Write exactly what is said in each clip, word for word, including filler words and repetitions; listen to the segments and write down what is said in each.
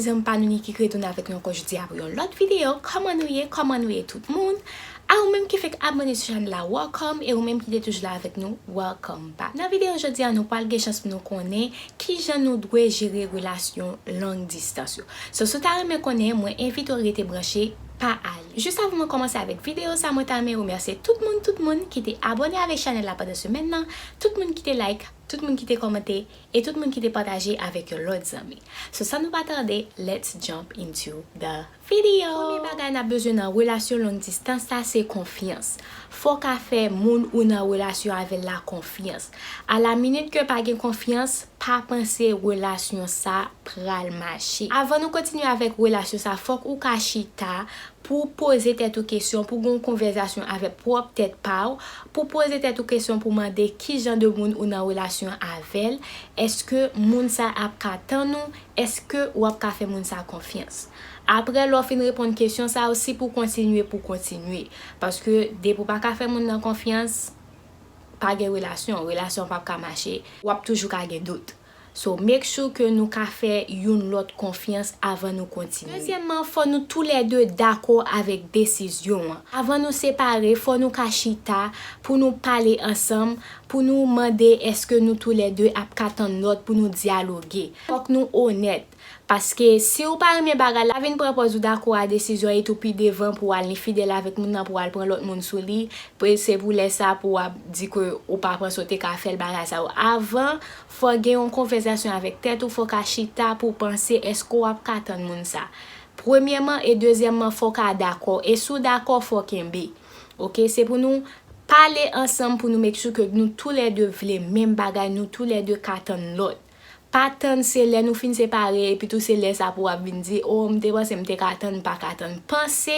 Zanmi pa nou ni ki retounen avèk nou ankò jodi a pou yon lòt videyo. Kòman nou ye? Kòman nou ye tout moun? A ou menm ki fèk abòne sou chanèl la, welcome. E ou menm ki te toujou la avèk nou, welcome back. Nan videyo jodi a, nou pral gen chans pou nou konnen kijan nou dwe jere relasyon long distance yo. So, si w ta renmen konnen, mwen envite w rete branche, pa ale. Jis avan mwen kòmanse avèk videyo sa, mwen ta renmen remèsye tout moun, tout moun ki te abòne avèk chanèl la pandan semèn nan, tout moun ki te like, tout moun ki te kòmante, e tout moun ki te pataje avèk yon lòt zanmi. So, san nou pa tande, let's jump into the video. Premye bagay n ap bezwen nan relasyon long distance sa, se konfyans. Fò w ka fè moun ou nan relasyon avè l la konfyans. A la minit ke pa gen konfyans, pa panse relasyon sa pral mache. Avan nou kontinye avèk relasyon sa, fòk ou ka chita pou poze tèt ou kesyon, pou gen yon konvèsasyon avèk pwòp tèt pa w, pou poze tèt ou kesyon, pou mande ki jan de moun ou nan relasyon avè l, èske moun sa ap ka tann ou, èske w ap ka fè moun sa konfyans. Apre, lè w fin reponn kesyon sa yo, si pou kontinye, pou kontinye. Paske depi w pa ka fè moun nan konfyans, pa gen relasyon, relasyon p ap ka mache, w ap toujou ka gen dout. So, make sure ke nou ka fè youn lòt konfyans avan nou kontinye. Dezyèmman, fò nou toulède dakò avèk desizyon an. Avan nou separe, fò nou ka chita pou nou pale ansanm, pou nou mande èske nou toulède ap ka tann lòt pou nou dyaloge. Fòk nou onèt. Paske si w pa renmen bagay la, vin pran pòz ou dakò a desizyon an, epi pi devan pou w al enfidèl avèk moun nan, pou w al pran lòt moun sou li, pou se pou lè sa pou w ap di ke ou pa panse w te ka fè l bagay sa yo. Avan, fò gen yon konvèsasyon avèk tèt ou, fò w ka chita pou w panse èske w ap ka tann moun sa. Premyèman e dezyèmman, fò w ka dakò. E si w dakò, fò w kenbe. Oke, se pou nou pale ansanm pou nou make sure ke nou toulède vle menm bagay, nou toulède ka tann lòt. Pa tann se lè nou fin separe, epi tou se lè sa pou w ap vin di, o, m te panse m te ka tann, m pa ka tann. Panse,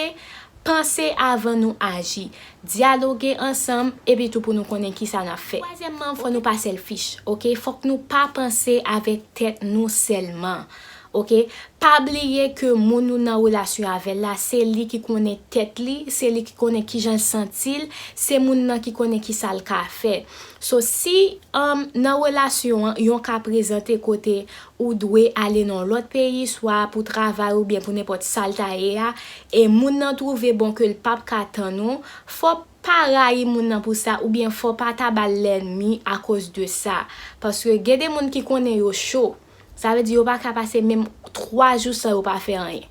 panse avan nou aji. Dyaloge ansanm, epi tou pou nou konnen kisa n ap fè. Twazyèmman, fò nou pa selfish, oke? Fòk nou pa panse avèk tèt nou sèlman, oke? Pa bliye ke moun ou nan relasyon avè l la, se li ki konnen tèt li, se li ki konnen kijan l santi l, se moun nan ki konnen kisa l ka fè. So, si, um, nan relasyon an, yon ka prezante kote ou dwe ale nan yon lòt peyi, swa pou travay oubyen pou nenpòt sa l ta ye a, e moun nan twouve bon ke l p ap ka tann ou, fò pa rayi moun nan pou sa, oubyen fò pa ta ba l lènmi akoz de sa. Paske gen de moun ki konnen yo cho, sa vle di yo pa ka pase menm twa jou san yo pa fè anyen.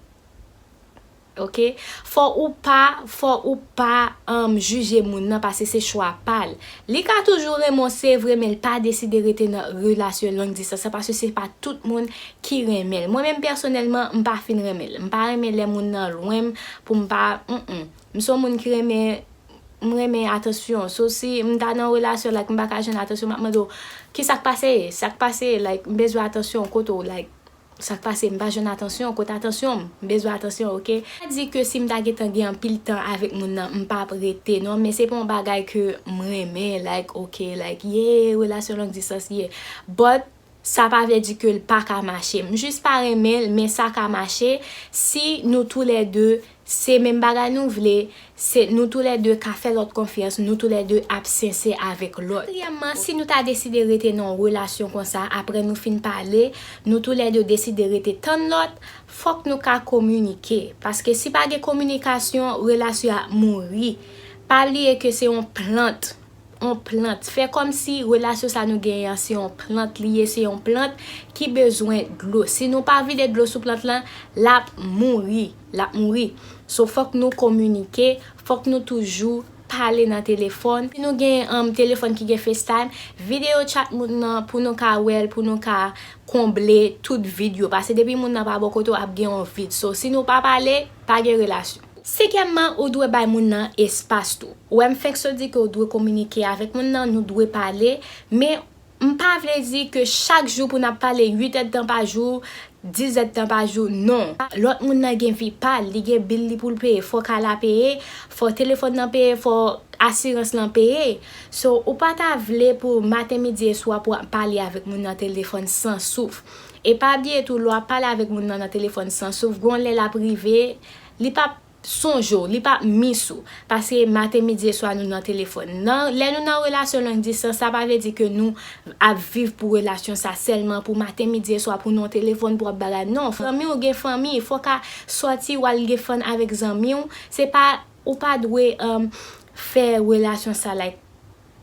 Oke? Fò ou pa, fò ou pa, um, jije moun nan paske se chwa pa l. Li ka toujou renmen w, se vre, men l pa deside rete nan relasyon long distance la paske se pa tout moun ki renmen l. Mwen menm pèsonèlman, m pa fin renmen l. M pa renmen lè moun nan lwen m pou m pa, mm, mm. M se yon moun ki renmen, m renmen atansyon. So si m ta nan relasyon, like, m pa ka jwenn atansyon, m ap mande w, "Kisa k pase? Sa k pase?" Like, m bezwen atansyon, kote w, like, sa k pase? M pa jwenn atansyon, kote atansyon m? M bezwen atansyon, oke? Sa di ke si m ta gentan gen anpil tan avèk moun nan, m p ap rete, non, men se pa yon bagay ke m renmen, like, oke, like, yeah, relasyon long distance, yeah. But, sa pa vle di ke l pa ka mache. M jis pa renmen l, men sa ka mache si nou toulède se menm bagay nou vle, se nou toulède ka fè lòt konfyans, nou toulède ap sensè avèk lòt. Katriyèmman, si nou ta deside rete nan yon relasyon konsa, apre nou fin pale, nou toulède deside rete tann lòt, fòk nou ka kominike. Paske si pa gen kominikasyon, relasyon ap mouri. Pa bliye ke se yon plant. Yon plant. Fè kòmsi relasyon sa nou genyen an se yon plant li ye, se yon plant ki bezwen dlo. Si nou pa vide dlo sou plant lan, l ap mouri, l ap mouri. So, fòk nou kominike, fòk nou toujou pale nan telefòn. Si nou gen, um, telefòn ki gen FaceTime, videyo chat moun nan pou nou ka wè l, pou nou ka konble tout vid yo. Paske depi moun nan pa bò kote w, ap gen yon vid. So, si nou pa pale, pa gen relasyon. Senkyèmman, ou dwe bay moun nan espas tou. Ou wè, m fenk sot di ke ou dwe kominike avèk moun nan, nou dwe pale, men m pa vle di ke chak jou pou n ap pale uit èdtan pa jou, diz èdtan pa jou, non. Lòt moun nan gen vi pa l, li gen bil li pou l peye, fò kay la peye, fò telefòn nan peye, fò asirans lan peye. So, ou pa ta vle pou maten, midi e swa pou w ap pale avèk moun nan telefòn san souf. E pa bliye tou, lè w ap pale avèk moun nan nan telefòn san souf, gon lè l ap rive, li p ap sonje w, li p ap miss ou. Paske maten, midi e swa nou nan telefòn. Nan, lè nou nan relasyon long distans, sa pa vle di ke nou ap viv pou relasyon sa sèlman, pou maten, midi e swa pou nou nan telefòn, pou ap bagay. Non, fanmi w gen fanmi, fò w ka sòti, w al gen fun avèk zanmi w. Se pa, ou pa dwe, um, fè relasyon sa, like,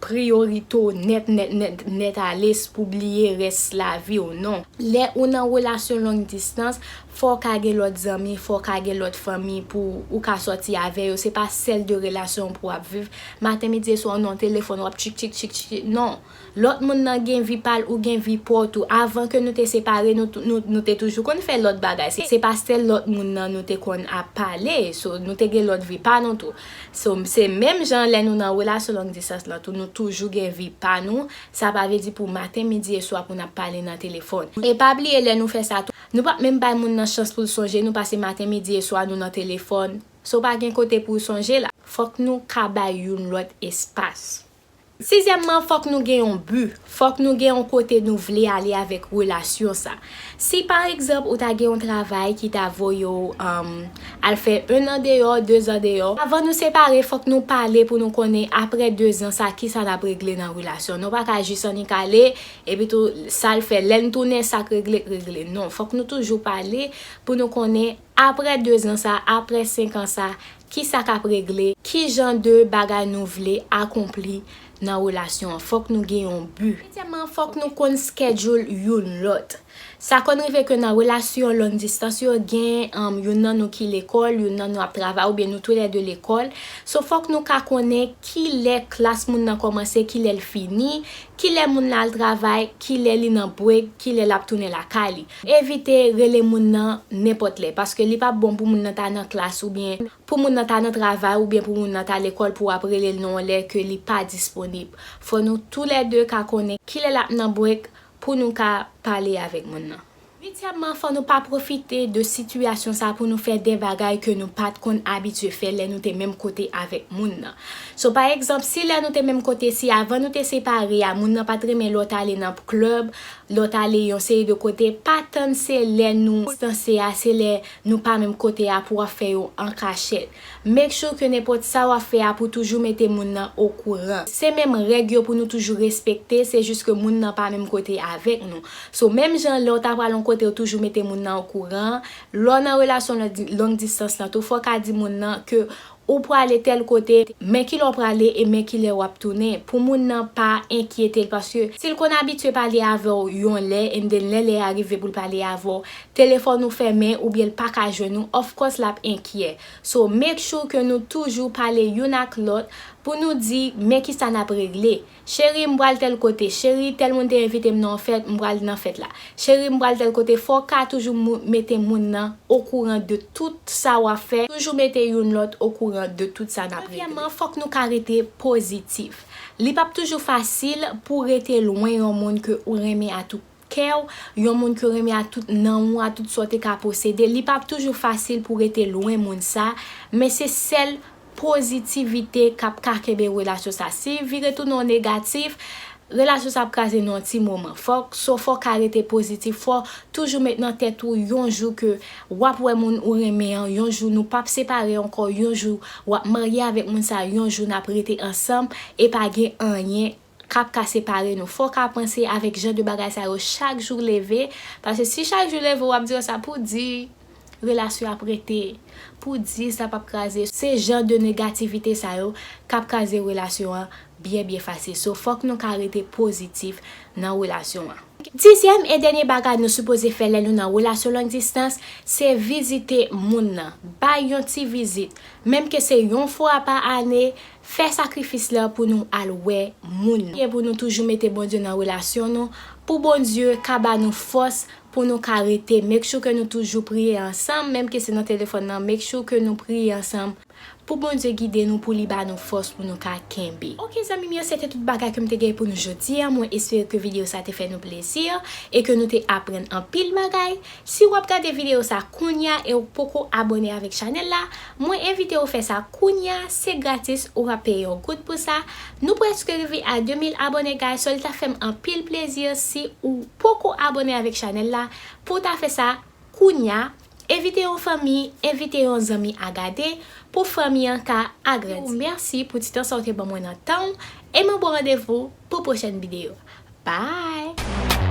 priyorite w nèt, nèt, nèt, nèt ale pou bliye rès lavi w, non. Lè ou nan relasyon long distans, fò w ka gen lòt zanmi, fò w ka gen lòt fanmi pou ou ka sòti avè yo. Se pa sèl de relasyon pou w ap viv. Maten, midi e swa, w nan telefòn, w ap tchik, tchik, tchik, tchik. Non. Lòt moun nan gen vi pa l, ou gen vi pa w tou. Avan ke nou te separe, nou, tou- nou, nou te toujou konn fè lòt bagay. Se, se pa sèl lòt moun nan nou te konn ap pale. So, nou te gen lòt vi pa nou tou. So, se menm jan lè nou nan relasyon long distans lan tou, nou toujou gen vi pa nou. Sa pa vle di pou maten, midi e swa pou n ap pale nan telefòn. E pa bliye lè nou fè sa tou, nou p ap menm bay moun nan chans pou l sonje nou, paske maten, midi e swa nou nan telefòn. So, pa gen kote pou w sonje la. Fòk nou ka bay youn lòt espas. Sizyèmman, fòk nou gen yon bi. Fòk nou gen yon kote nou vle ale avèk relasyon sa. Si pa egzanp ou ta gen yon travay ki ta voye w, um, al fè en an deyò, de zan deyò, avan nou separe, fòk nou pale pou nou konnen apre de zan sa, kisa n ap regle nan relasyon. Nou pa ka jis annik ale, epi tou sa l fè, lè n tounen, sa k regle, k regle. Non, fòk nou toujou pale pou nou konnen apre de zan sa, apre senk an sa, kisa k ap regle, ki jan de bagay nou vle akonpli nan relasyon an. Fòk nou gen yon bi. Setyèmman, fòk nou konn schedule youn lòt. Sa konn rive ke nan relasyon long distans yo, gen, um, youn nan nou ki lekòl, youn nan nou ap travay, oubyen nou toulède lekòl. So, fòk nou ka konnen ki lè klas moun nan kòmanse, ki lè l fini, ki lè moun nan al travay, ki lè li nan break, ki lè l ap tounen lakay li. Evite rele moun nan nenpòt lè, paske li p ap bon pou moun nan ta nan klas oubyen pou moun nan ta nan travay oubyen pou moun nan ta lekòl pou w ap rele l nan yon lè ke li pa disponib. Fò nou toulède ka konnen ki lè l ap nan break pou nou ka pale avèk moun nan. Uityèmman, fò nou pa pwofite de sitiyasyon sa pou nou fè de bagay ke nou pa t konn abitye fè lè nou te menm kote avèk moun nan. So, pa egzanp, si lè nou te menm kote, si avan nou te separe a, moun nan pa t renmen lè w t ale nan klèb, lè w t ale yon seri de kote, pa tann se lè nou distanse a, se lè nou pa menm kote a pou w ap fè yo an kachèt. Make sure ke nenpòt sa w ap fè a pou toujou mete moun nan okouran. Se menm règ yo pou nou toujou respekte, se jis ke moun nan pa menm kote avèk nou. So, menm jan lè w ta pral yon kote, w toujou mete moun nan okouran. Lè w nan relasyon long, long distance lan tou, fò w ka di moun nan ke ou prale tèl kote, men kilè w prale e men kilè w ap tounen. Pou moun nan pa enkyete l, paske si l konn abitye pale avè w yon lè, and then lè lè a rive pou l pale avè w, telefòn ou fèmen oubyen l pa ka jwenn ou, of course l ap enkyè. So, make sure ke nou toujou pale youn ak lòt pou nou di men kisa n ap regle. Cheri, m pral tèl kote. Cheri, tèl moun te envite m nan yon fèt, m pral nan fèt la. Cheri, m pral tèl kote. Fò w ka toujou mou- mete moun nan okouran de tout sa w ap fè. Toujou mete youn lòt okouran de tout sa n ap regle. Dezyèmman, fòk nou ka rete pozitif. Li p ap toujou fasil pou w rete lwen yon moun ke ou renmen a tout kè w, yon moun ke w renmen a tout nanm ou, a tout sa w te ka posede. Li p ap toujou fasil pou w rete lwen moun sa, men se sèl pozitivite k ap ka kenbe relasyon sa. Si vire tounen w negatif, relasyon sa ap kraze nan yon ti moman. Fòk, so, fò w ka rete pozitif, fò w toujou met nan tèt ou yon jou ke w ap wè moun ou renmen an, yon jou nou p ap separe ankò, yon jou w ap marye avèk moun sa, yon jou n ap rete ansanm e pa gen anyen k ap ka separe nou. Fò w ka panse avèk jan de bagay sa yo chak jou leve, paske si chak jou leve w ap di sa pou di relasyon ap rete, pou di sa p ap kraze. Se jan de negativite sa yo k ap kraze relasyon an byen, byen fasil. So, fòk nou ka rete pozitif nan relasyon an. Dizyèm e dènye bagay nou sipoze fè lè nou nan relasyon long distance, se vizite moun nan. Bay yon ti vizit. Menm ke se yon fwa pa ane, fè sakrifis la pou nou al wè moun nan. E pou nou toujou mete Bondye nan relasyon nou, pou Bondye ka ba nou fòs pou nou ka rete. Make sure ke nou toujou priye ansanm, menm ke se nan telefòn nan, make sure ke nou priye ansanm. Pou Bondye gide nou, pou li ba nou fòs pou nou ka kenbe. Ok, zanmi m yo, se te tout bagay ke m te gen pou nou jodi a. Mwen espere ke videyo sa te fè nou plezi e ke nou te aprann anpil bagay. Si w ap gade videyo sa kounya e w poko abòne avèk chanèl la, mwen envite w fè sa kounya, se gratis, ou pa peye yon goud pou sa. Nou prèske rive a de mil abòne, guys, so li ta fè m anpil plezi si ou poko abòne avèk chanèl la, pou w ta fè sa kounya. Envite yon fanmi, envite yon zanmi a gade pou fanmi an ka agrandi. Mèsi pou ti tan sa w te ban mwen nan tan w, e mwen ba w randevou pou pwochèn videyo. Bye!